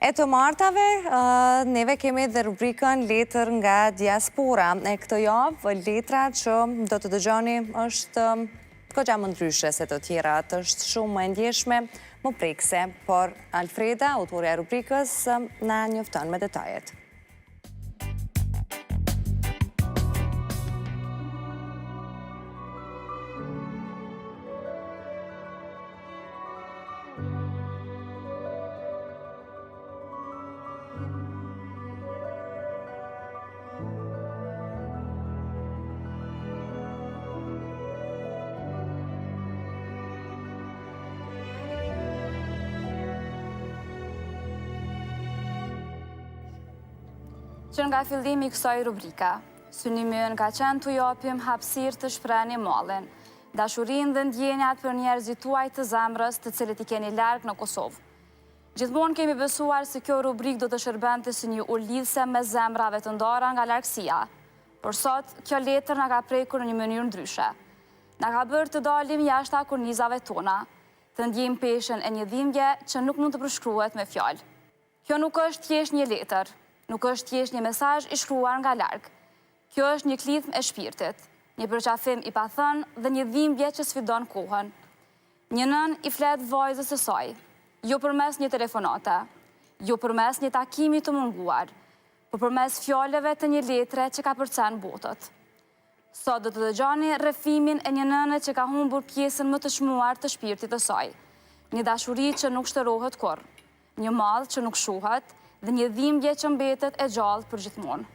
E të martave, neve kemi dhe rubrikën letër nga diaspora. E këtë javë, letra që do të dëgjoni është goxha më ndryshe se të tjerat, është shumë më e ndjeshme, më prekëse, por Alfreda, autorja e rubrikës, na njofton me detajet. Që nga fillimi i kësaj rubrike, synimi ynë ka qenë t'u japim hapësirë të shprehni mallin, dashurinë dhe ndjenjat për njerëzit tuaj të zemrës të cilët i keni larg në Kosovë. Gjithmonë kemi besuar se kjo rubrikë do të shërbente si një urë lidhëse mes zemrave të ndara nga largësia. Por sot, kjo letër na ka prekur në një mënyrë ndryshe. Na ka bërë të dalim jashta kornizave tona, të ndjejmë peshën e një dhimbje që nuk mund të përshkruhet me fjalë. Kjo nuk është thjesht një letër, nuk është thjesht një mesazh i shkruar nga larg. Kjo është një klithmë e shpirtit, një përqafim i pathënë dhe një dhimbje që sfidon kohën. Një nënë i flet vajzës së saj, jo përmes një telefonate, jo përmes një takimi të munguar, por përmes fjalëve të një letre që kapërcen botët. Sot do të dëgjoni rrëfimin e një nëne që ka humbur pjesën më të çmuar të shpirtit të saj. Një dashuri që nuk shtërohet kurrë, një mall që nuk shuhet dhe një dhimbje që mbetet e gjallë përgjithmonë.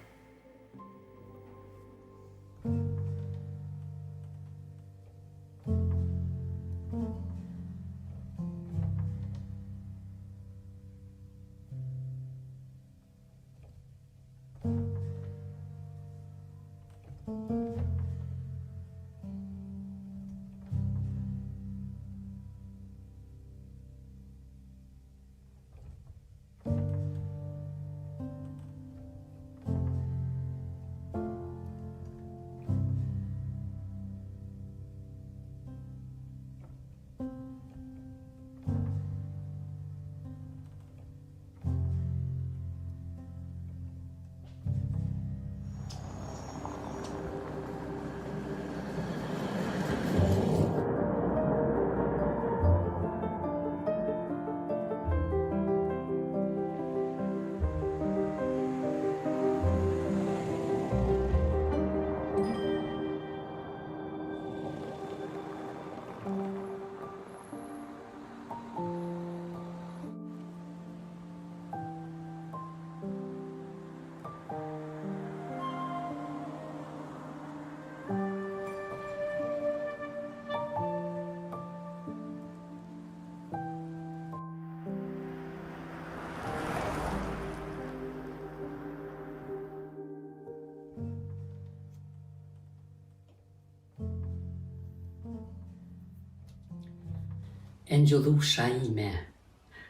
Engjëllusha ime,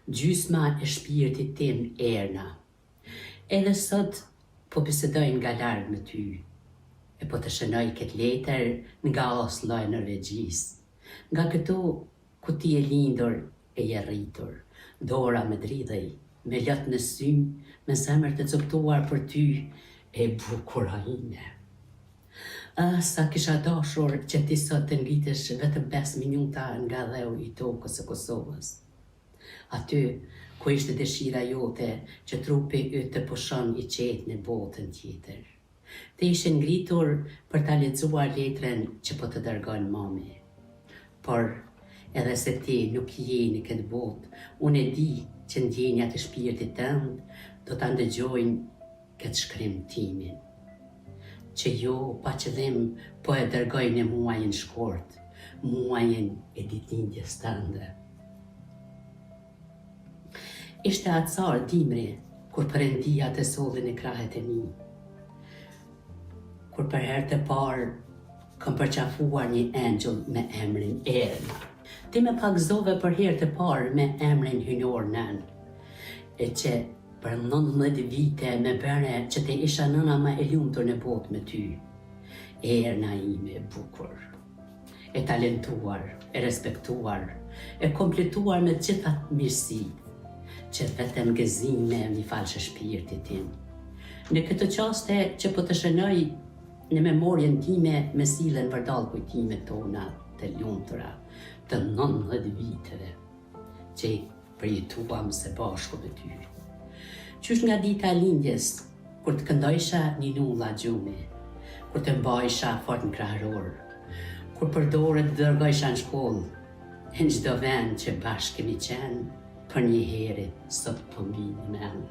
gjysma e shpirtit tim Erna. Edhe sot po bisedoj nga larg me ty, e po të shënoj këtë letër nga Oslo e Norvegjisë, nga këtu ku ti je lindur e je rritur. Dora më dridhej, me lot në sy, me zemër të copëtuar për ty, e bukura ime. Ah, sa kisha dashur që ti sot të ngritesh vetëm pesë minuta nga dheu i tokës së Kosovës. Aty, ku ishte dëshira jote që trupi yt të pushon i qetë në botën tjetër. Të ishe ngritur për ta lexuar letrën që po të dërgon mami. Por, edhe se ti nuk je në këtë botë, unë e di që ndjenjat e shpirtit tënd do ta ndëgjojnë këtë shkrim timin, që jo pa qëllim po e dërgoj në muajin shkurt, muajin e ditëlindjes tënde. Ishte acar dimri kur Perëndia të solli në krahët e mi. Kur për herë të parë kam përqafuar një engjëll me emrin Erna. Ti më pagëzove për herë të parë me emrin hyjnor nënë, e që Për 19 vite më bëre që të isha nëna më e lumtur në botë me ty. Erna ime e bukur, e talentuar, e respektuar, e kompletuar me të gjitha mirësitë. që vetëm gëzime m'i falshe shpirtit tim. Në këto çaste që po të shënoj në memorien time më sillen vërdallë kujtimet tona të lumtura të 19 viteve që i përjetuam së bashku me ty. Qysh nga dita e lindjes, kur të këndojsha ninulla gjumi, kur të mbajsha fort në kraharor, kur për dore të dërgojsha në shkollë, e në çdo vend që bashkë kemi qenë, përnjëherit sot po m'vijnë në mend.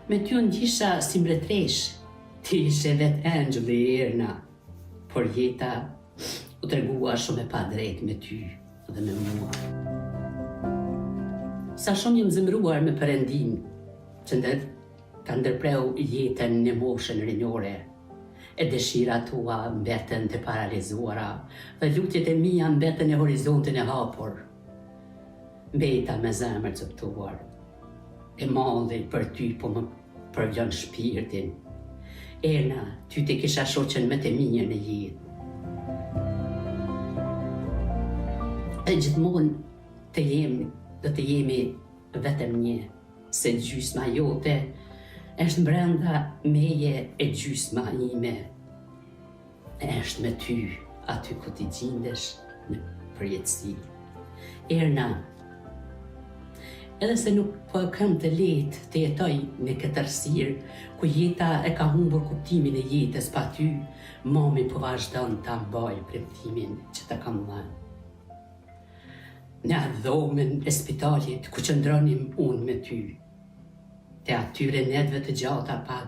Me ty u ndisha si mbretëreshë, ti ishe vetë engjëlli Erna, por jeta u tregua shumë e padrejtë me ty dhe me mua. Sa shumë jam zemëruar me Perëndinë që ndër, ta ndërpreu jetën në moshën rinore, e dëshirat tua mbetën të parealizuara dhe lutjet e mia mbetën në horizontin e hapur. Mbeta me zemër të copëtuar. E malli për ty po më përvlon shpirtin. Erna, ty të kisha shoqen më të mirë në jetë. E gjithmonë të jem, do të jemi vetëm një, se gjysma jote është brenda meje e gjysma ime është me ty aty ku ti gjindesh në përjetësi. Erna, edhe se nuk po e kam të lehtë të jetoj në këtë errësirë, ku jeta e ka humbur kuptimin e jetës pa ty, mami po vazhdon ta mbaj premtimin që të kam dhënë. Në atë dhomën e spitalit ku qëndronim unë me ty, të atyre netëve të gjata pa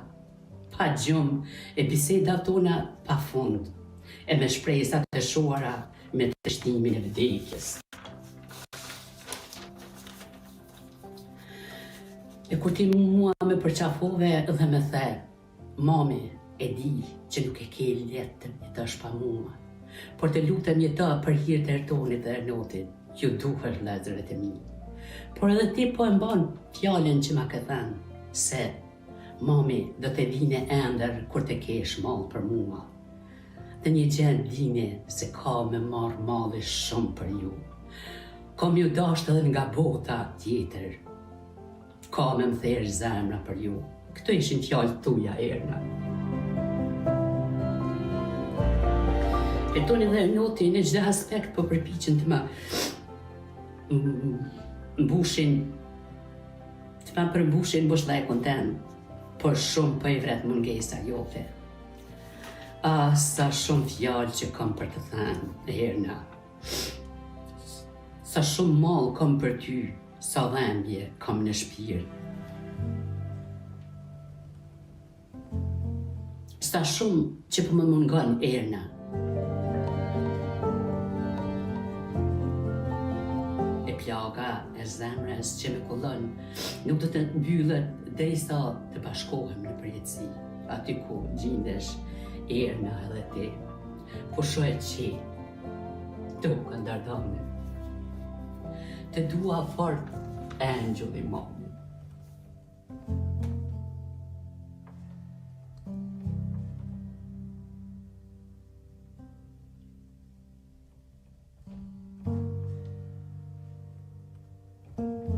pa gjumë e biseda tona pa fund, e me shpresa të shuara me trishtimin e vdekjes. E kur ti mua me përqafove dhe me the, mami, e di që nuk e ke lehtë të jetosh pa mua, por të lutem jeto për hir të Ertonit dhe Ernotit, ju duhesh vëllezërve të mi. Por edhe ti po e mban fjalën që ma ke thënë, se Mami do të vij në endër kur të kesh mall për mua. Dhe një gjë dini se ka me marr malli shumë për ju. Ka me ju dashtë edhe nga bota tjetër. Ka me më therë zemra për ju. Këto ishin fjalët tuja, Erna. Ertoni dhe Ernoti në çdo aspekt po përpiqen të më mbushin Të ma përmbushin boshllëkun tem, por shumë po i vret mungesa jote. Ah, sa shumë fjalë që kam për të thënë, Erna. Sa shumë mall kam për ty, sa dhembje kam në shpirt. Sa shumë që po më mungon Erna. E plaga e zemrës që më kullon nuk do të mbyllet derisa të bashkohem në përjetësi, aty ku gjindesh Erna edhe ti. Pusho e qetë, tokën dardane. Të dua fort, engjëlli mamit.